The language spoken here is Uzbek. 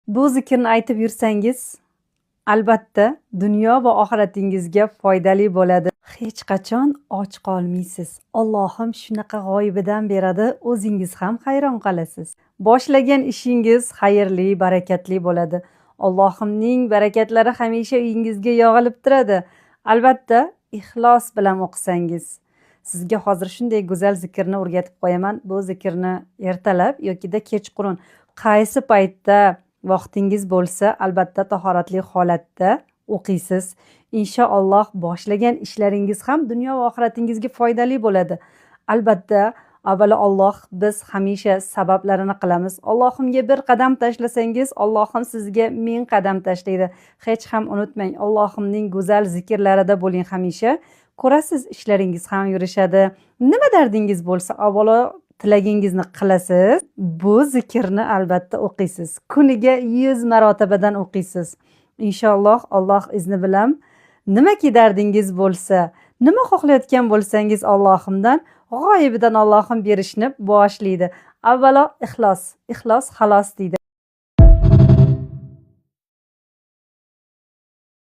Bu zikrni aytib yursangiz, albatta dunyo va oxiratingizga foydali bo'ladi. Hech qachon och qolmaysiz. Allohim shunaqa g'oyibidan beradi, o'zingiz ham hayron qolasiz. Boshlagan ishingiz xayrli, barakatli bo'ladi. Allohimning barakatlari hamisha uyingizga yog'ilib turadi. Albatta, ixlos bilan o'qisangiz. Sizga hozir shunday go'zal zikrni o'rgatib qo'yaman. Bu zikrni ertalab yokida kechqurun qaysi paytda vaqtingiz bo'lsa, albatta tahoratli holatda o'qiysiz. Inshaalloh boshlagan ishlaringiz ham dunyo va oxiratingizga foydali bo'ladi. Albatta, avvalo Alloh, biz hamisha sabablarini qilamiz. Allohimga bir qadam tashlasangiz, Allohim sizga 1000 qadam tashlaydi. Hech ham unutmang, Allohimning go'zal zikrlarida bo'ling hamisha. Ko'rasiz, ishlaringiz ham yurishadi. Nima dardingiz bo'lsa, avvalo tilagingizni qilasiz. Bu zikrni albatta o'qiysiz. Kuniga 100 marotabadan o'qiysiz. Inshaalloh Alloh izni bilan nimaki dardingiz bo'lsa, nima xohlayotgan bo'lsangiz Allohimdan g'oyibidan Allohim berishni boshlaydi. Avvalo ixlos, ixlos xalos deydi.